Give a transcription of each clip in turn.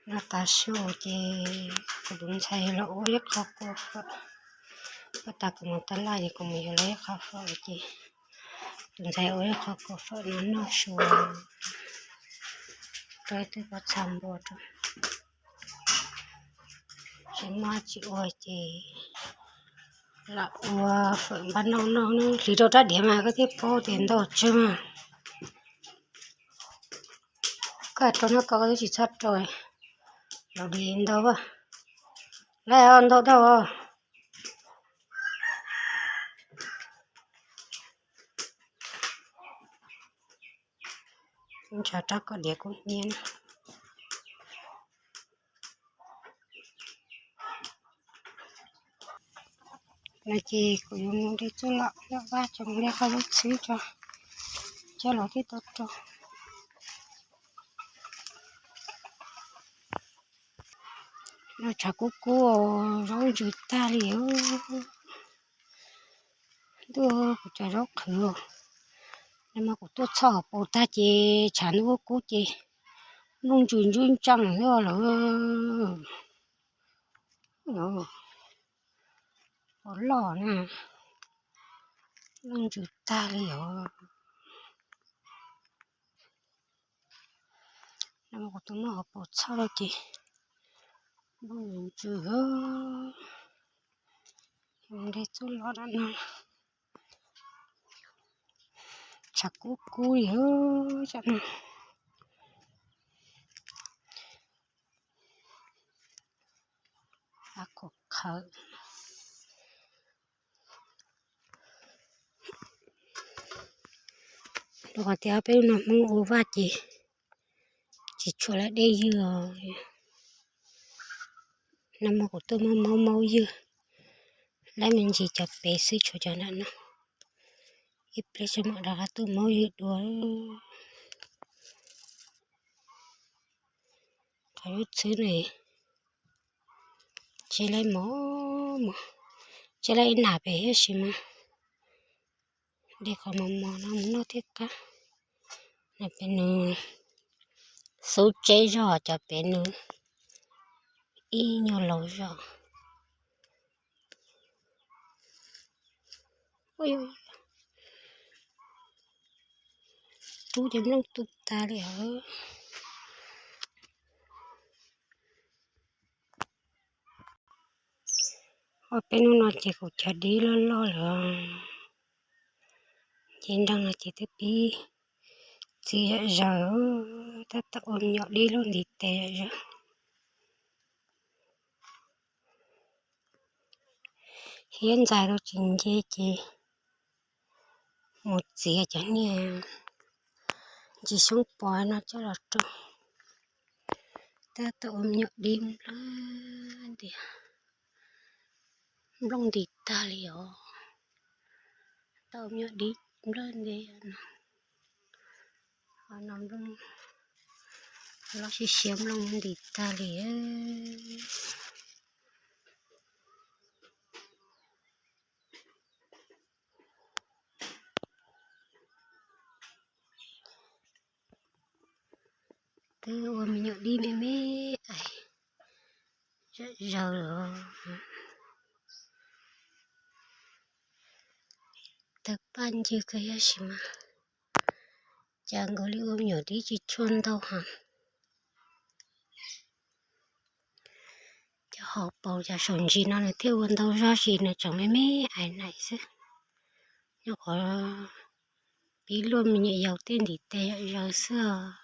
Noj tas su ces kuv tus ntxhais los ua ib qho kua fawm. Noj tas kuv mus tab laj ces kuv mus yuav los ib qho fawm ces tus ntxhais ua ib qho kua fawm no noj su rau ib tug pob txha npua rau. Tsis maj tsis ua ces lam ua fawm npaj noj noj, hliv rau rab diav mas koj thiaj paub tias ntau tsawg mas. Koj rau no koj twb tsis txhob rau los li ntau. Lawv ntau dhau. Ntshav rab koj diav kuj hnyiab na. No ces kuv yuav mus de txuj lom noj vaj tso, mus de qhov lub txhwb tso, coj los thiaj tau rau. No tshav kub kub, zaub ntsws tag li. Ntuj, kuv cov zaub qhwv. Nag hmo kuv tuaj txhoj hauv paus tag ces tshav ntuj kub kub ces nplooj ntsws ntsuj ntsees xwb lawm. Ua loj na, nplooj ntsws tag li os. Nag hmo kuv tuaj muab hauv paus txhoj lawm ces nplooj ntsws. De txuj lom no, tshav kub kub li os. Av khuam qhawv. Rau qhov tias peb lub no Hmoob ua vaj ces tsis tshua lab dej ywg os. Nag hmo kuv tuaj muab maub maub ywg, lab me ntsis cov pem xwb, tshuav cov nram no. Ib pliag tseem mam rov qab tuaj maub ywg dua. Qhov lub txhwb ne, tsis lab mos mos, tsis lab ib nag pem thiab sis mas de qhov mos mos no mus noj thiaj qab. Nws pem nws xub tseb zog, cov pem nws ib nyuag laus zog. Tub ces nplooj tu tag li os. Ua peb hnub no ces kuv cov dib loj loj lawm. Ces nrog no ces twb pib txiv zom zaws, tab tom ua me nyuam dib lub ntiv tes zom zaws. Hiab ntxais rau tsis nce ces mus txiav cov niag ntsis xyoob pos no coj los rau. Tab tom ua me nyuam dib nplawg ntias, nplooj nti tag li os. Tab tom ua me nyuam dib nplawg ntias no, no nplooj loj siab siab, nplooj nti tag li. Twb ua me nyuam dib me me ais zom zaws lawm. Tawg paj ncig kawg yog sis mas cas nkaus li ua me nyuam dib tsis tshua ntau heev. Cov hauv paus cov saum ntsis no nws thiaj ua ntau zog sis nws tseem me me ais naim xwb. Nyob qhov pib luaj me nyuam yaus tej ntiv tes zom zaws xwb os.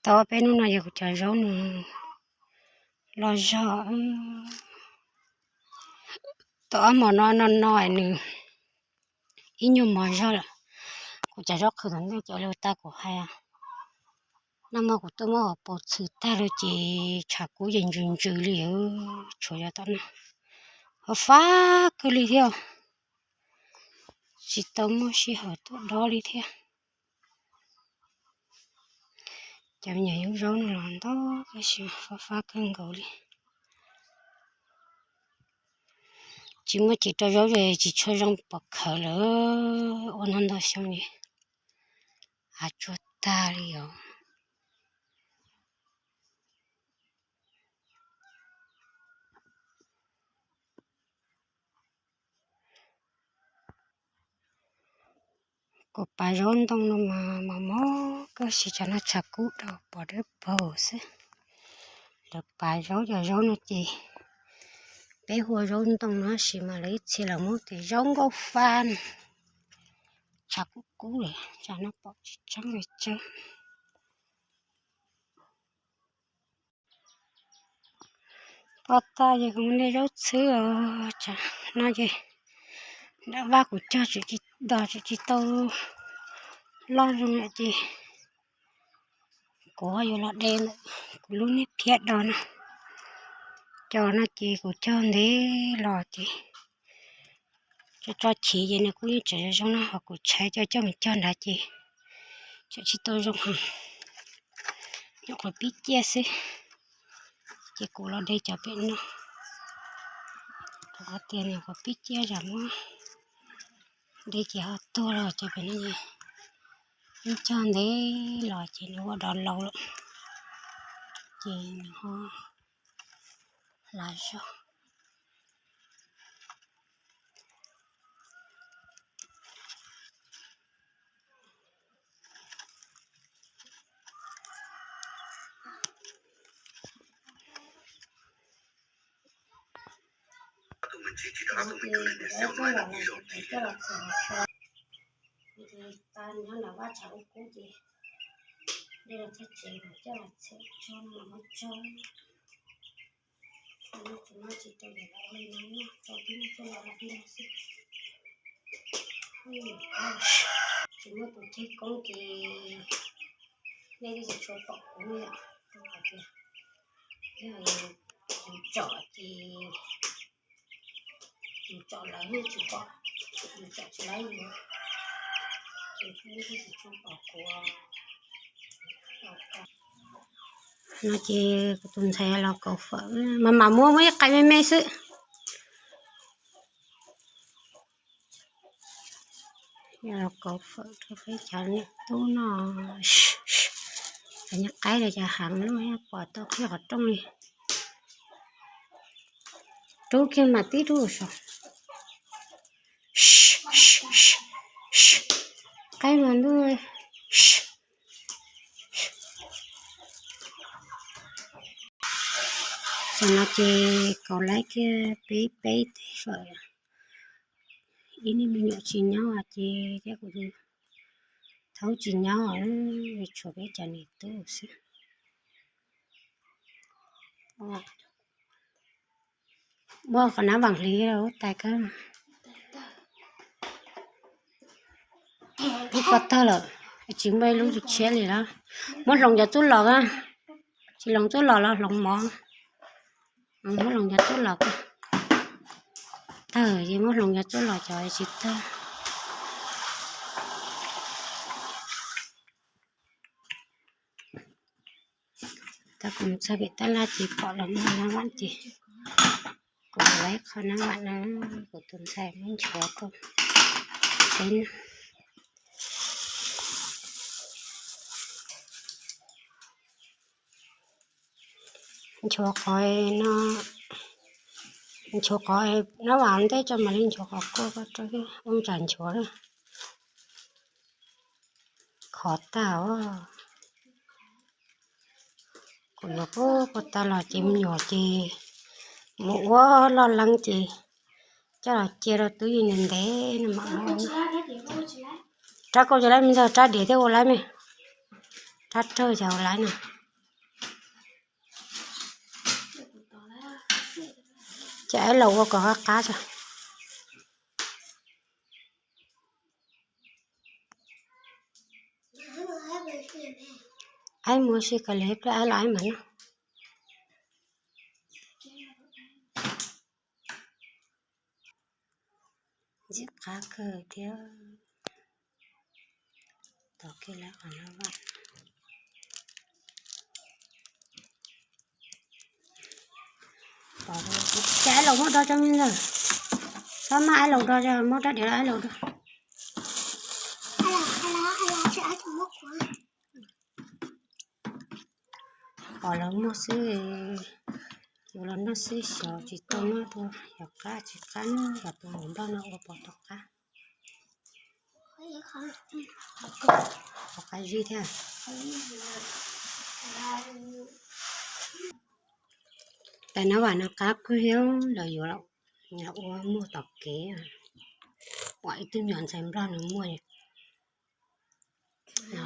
Tau peb hnub no yog kuv cov zaub nws los zog. Tau ob hmos no no no nws ib nyuag hmos zog lawm. Kuv cov zaub qhwv tom ntej cov lus tag kuv hais, nag hmo kuv tuaj muab hauv paus txhwm tag lawm ces tshav kub ces ntsws ntsws li, tshuav cov tom no. Hov fab kawg li thiab, tsis tau muaj sij hawm tuaj dob li thiab. Cov me nyuam yub zaub no los ntau tab sis fab fab kawg nkaus li. Tsis muaj cim rau zaub ces tsis tshua zoo pom khawv lawm, ua no ntau xyoo li. Hav tsuag tag li os. Kuv pav zaub ntoo no mas mos mos kawg, sis tsam no tshav kub rau pom dawb paug xwb. Lawv pav zaub, cov zaub no ces peb hu ua zaub ntoo no, sis mas lawv ib txhia los muab tias zaub nkauj fa na. Tshav kub kub lawm, tsam no pom tsis tseeb li tsawb. Poj tag ces kuv mus de zaub txhwb os. Tsam no ces nram vaj kuv cog tseem tsis, dos tseem tsis tau loj zoo lawm ces kuv yuav los de ntawm kuv lub niag phiab do no. Cov no ces kuv cog ntev los ces tso tso chiv ces nws kuj yeej tseem zoo no, ho kuv tshaib coj coj mus cog nrad ces tseem tsis tau zoo heev. Nyuam qhuav pib ciaj xwb, ces kuv los de cov pem no. Kuv hais tias nyuam qhuav pib ciaj zam muab de ces ho tuag los cov pem no ces yeej cog ntev los ces nws ua dog laus lawm ces nws ho hlav zog. Ces tas nyob nram vaj tshav kub kub ces de los txog tsev mas coj los txhwb tso no los muab tso. Tsis muaj tsis tau yam li no, tso tib neeg tuaj los li no xwb. Tsis muaj tus ceg koob ces nej twb tsis tshua pom kuv yom, rau qhov tias yog yus tsom ces yus tsom lawv nej tsis pom, yus tsom tsis laib yus, ces nej twb tsis tshua pom kuv. No ces kuv tus ntxhais los kauv fawm, mas mam muab muab ib qais me me xwb. Los kauv fawm rau peb cov niam tub noj. Cov niag qaib los cov heev lub pom tau qhib qhov rooj li. Rub kiag mas tib rub saum. Qaib mas ntuj. Tam no ces kauv laib kiag peb peb tes fawm. Ib niag me nyuam tsis nyob ces thiab kuv thaub tsis nyob, tshuav peb cov niam tub xwb. Muab qhov nab vam hliv tais kawg. Ib ko tawg lawm, tsis muaj ib lub tshiab li lawm. Muab hloov cov txuj lom, tsis hloov txuj lom los hloov mov. Muab hloov cov txuj lom, tawg ces muab hloov cov txuj lom, cov tsis tawg. Tau kuv txog pem tab laj ces pom los muaj nab vam ces kuv laib qho nab vam no, kuv tus ntxhais muab nchuav rau peb noj. Nchuav qhov no, nchuav qhov nab vam ntej tso mam li nchuav qhov kua ko rau, ua tsam nchuav na. Khov tag os. Kuv yuav pub pov tas los ces me nyuam ces mus ua loj leeb ces coj los cia rau tub yeej ntev ntev no mas. Rab kauj cov laib me ntag, rab diav thiab ua laib me, rab rawg cov ua laib na. Ces aib laus ua kom qab qab tso. Aib mus ua si kom li pliag aib los aib mam noj. Ntxim qab kawg thiab. Tom kiag lawv qhov no vaj. Ces aib laus muab do tso me ntag. Txhob maj aib laus do, muab rab diav los aib laus do. Pom los muag xwb, yuav los noj xwb, xyov tsis tau noj dua, yog qab tsis qab, yog tus maum nplog no ua pom tau qab. Pom qab zib thiab. Tais nab vam no qab kawg thiab, lawv yuav ua muag tom kev, pom ib tug me nyuam ntxhais nplog nws muag,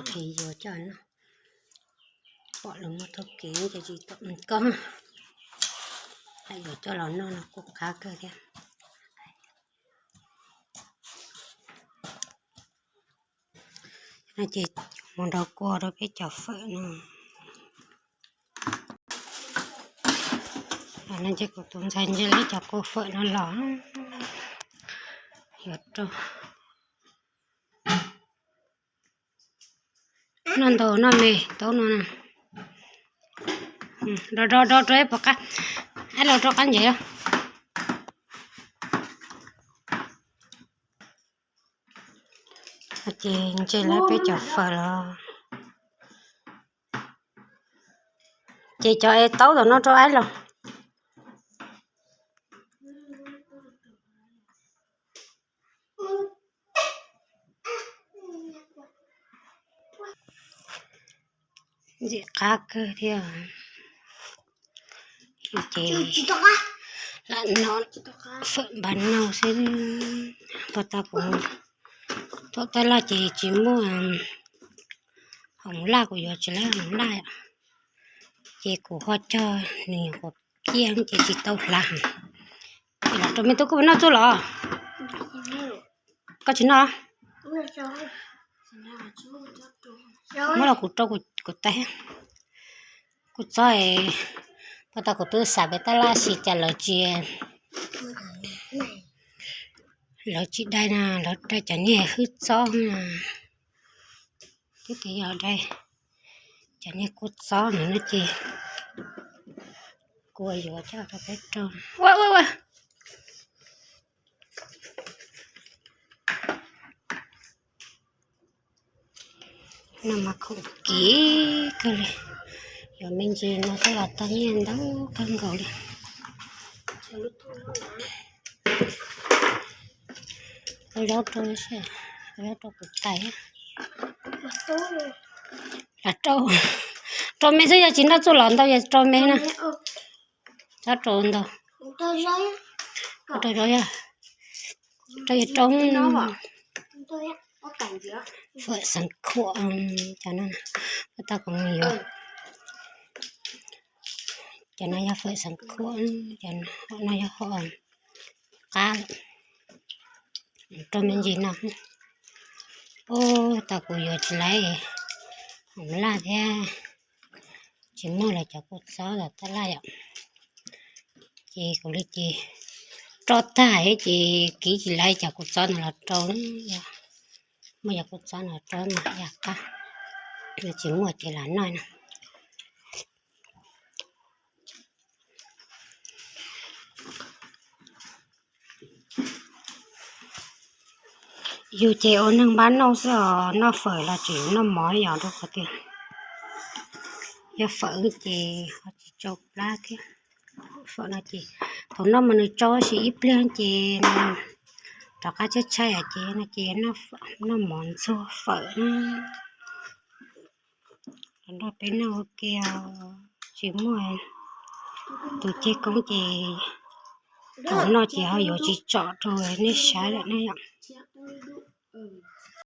qhia yuav coj noj. Pom lawv muag taug kev ces tsis tau koj, yuav coj los noj no kuj qab kawg thiab. No ces mus nrog kua rau peb cov fawm no. No ces kuv tus ntxhais ntshe lawv cov kua fawm no los yuav rau. Noj ntau noj me taub no. Rau rau rau rau pom qab, ab los rau qab ntsev. Ces ntshe lawv peb cov fawm los, ces cov es taub tom no rau ab los. Ntxim qab kawg thiab. Ces lam no fawm npab no xwb. Pos tas kuv thaum tab laj ces tsis muaj hoom laj, kuv yuav tsis laj hoom laj, ces kuv ho cog nws nyuam qhuav ciaj ces tsis tau hlav. Ces los rau me tub, koj puas noj txuj los? Koj tsis noj? Muab los kuv rau kuv tais. Kuv txob, pos tas kuv twb xav pem tab laj xyov cas lawv tsis, lawv tsis dai na, lawv dai cov niag hwj txob na. Twb tias yog dai cov niag kua txob no ces kuv yuav coj rau peb rau. Ua ua ua. No mas khoom kiv kawg li, yuav me ntsis no thiaj los tau nyiaj ntau kawg nkaus li. Ua zaub rau, ua zaub rau kuv tais. Rau, rau me xwb, yog tsis noj txuj los ntau, yog rau me na. Txhob rau ntau. Rau zaub yog, rau yog rau fawm xeev khuam, cov no, pos tas kuv mus yuav. Cov no yog fawm xeev khuam, cov no yog hom qab, rau me ntsis no. Ub, tas kuv yuav tsis laiv hoom laj thiab, tsis muaj lawv cov kua txob los tab laj yom. Ces kuv li ces rau tag ces kiv tsis laiv cov kua txob no los rau, muaj cov kua txob no rau mas yam qab, tsis muaj ces lam noj no. Yus ces ua neeg npab nauj xwb os, noj fawm los tseem noj mov yom, rau qhov tias yog fawm ces ho tsis tsau plab thiab. Fawm no ces thaum noj mas nws tsau tab sis ib pliag ces nws rov qab tshaib tshaib os, ces no ces noj mov ntxuag fawm. Los nrog peb noj ua ke, tsis muaj tus ceg koob ces thaum noj ces ho yuav tsis tsom rau nej saib lawm ne yom.